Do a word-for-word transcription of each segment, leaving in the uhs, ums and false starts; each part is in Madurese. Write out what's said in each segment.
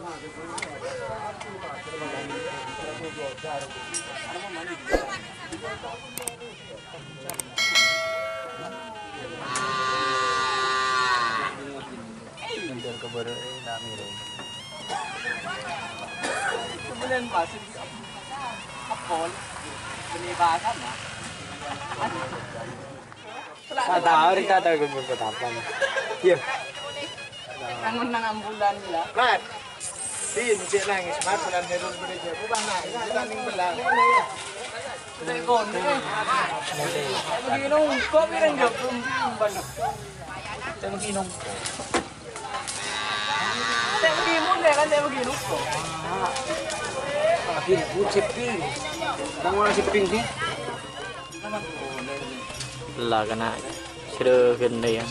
Ngejar ke baru, eh, nami dong. Kemudian masuk di Apol, ini bahasa mah. Kata hari kata gue berpetapan. Iya. Kangen nang ambulan lah. Mat. Din, cek nangis, Mat, bulan Herul gede jago, Bang, nangis, kita ning belang. Cek kono, eh. Begini, kok pirang jago, Bang? Cek begini, cek begini, deh, kan, cek begini, kok. Lagi ribut, sepi. Orang-orang sepi, sih. La kana' sèrè ghândhâ, yâ.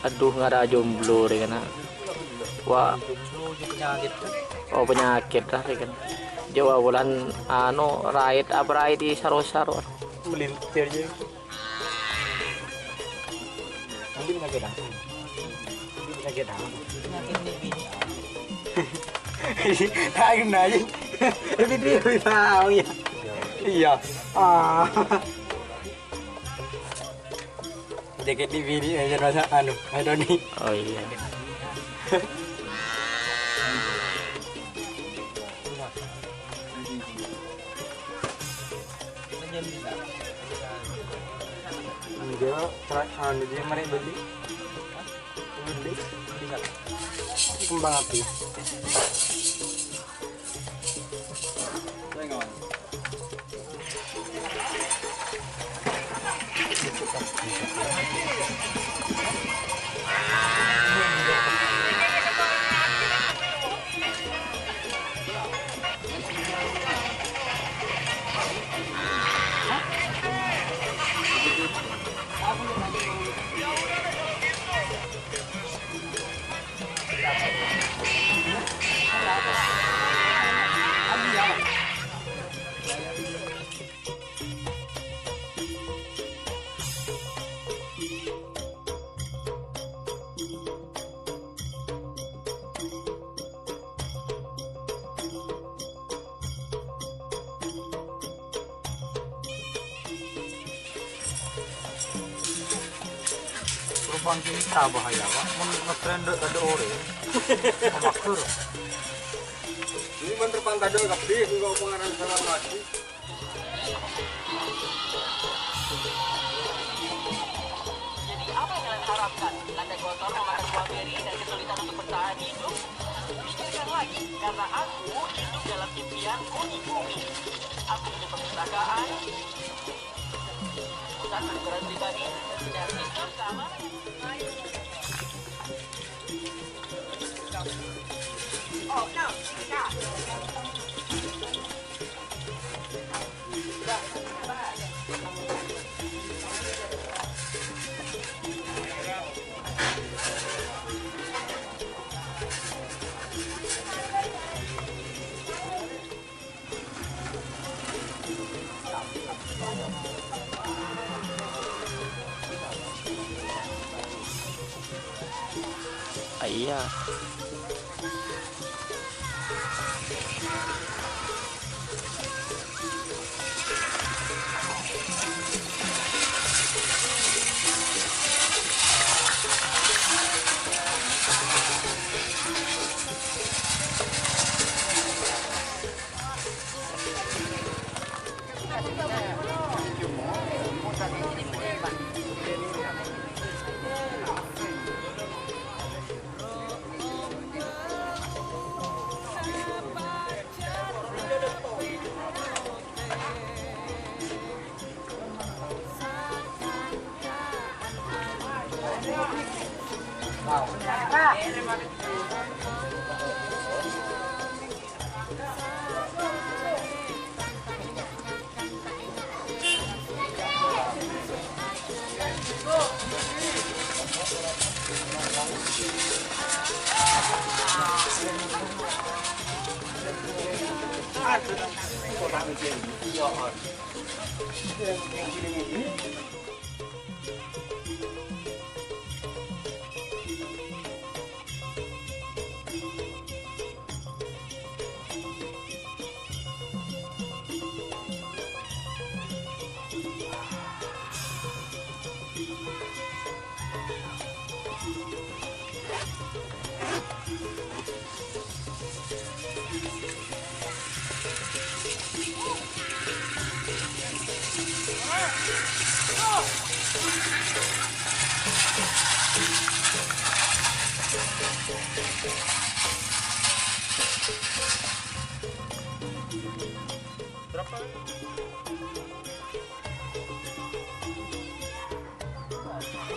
Adhu, ngara jomblo rè kana'. Wa. Oh, panyakèt la rè kana'. Jâ' wa bulân, ano, rait, apa rait è saro-saro. Melintir jâ. Mungkin panyakèt apa? Panyakèt apa? Panyakèt T B. Tahu nanya. Video tahu ya. Iya. Ah. Panyakèt T B ini aja masa anu, anu nih. Oh iya. Enggak, tra-, anu, dia mari beli. Beli. Kembang api. Rupanya ini tak bahaya, Pak. Mun ngetren dek ada ore. Pemakur. Ini menteri pantai dek kabeh, enggak pengarang salah lagi. Jadi, apa yang kalian harapkan? Lantai kotor memakan buah beri dan kesulitan untuk bertahan hidup? Pikirkan lagi, karena aku hidup dalam impian unik bumi. Aku punya perpustakaan, pusat hiburan pribadi, dan sistem keamanan. Ah, iya.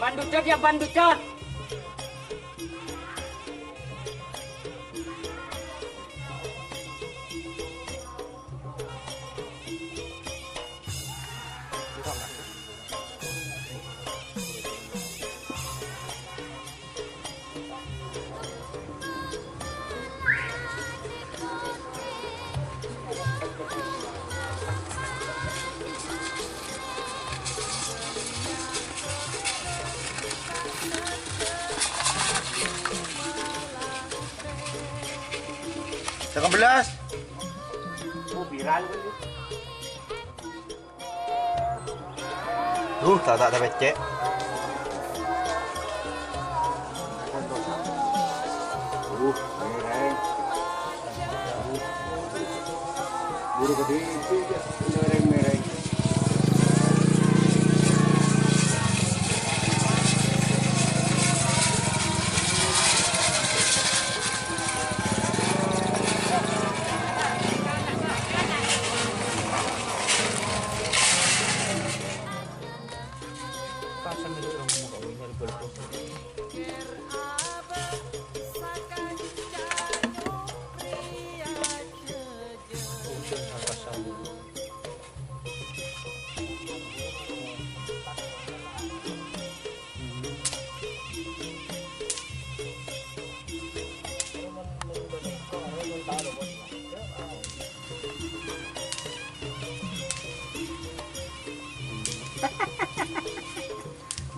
Banducot ya, banducot. Sangem bellas. Oh, viral. Uh, ta', ta', ta' pècè'. Uh, mereng. Buru gede itu, ya, mereng-mereng.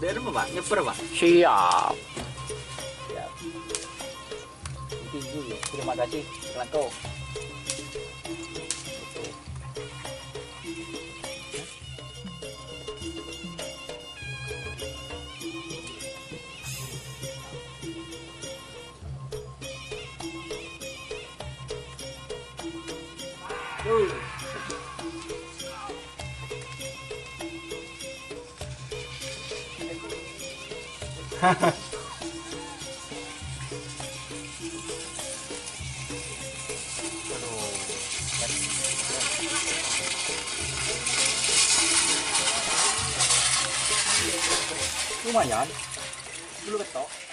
Dari apa, Pak? Nyeper, Pak? Siap. Siap. Thank you, ya. Terima kasih. Assalamualaikum. Lumayan. Dulu ketok.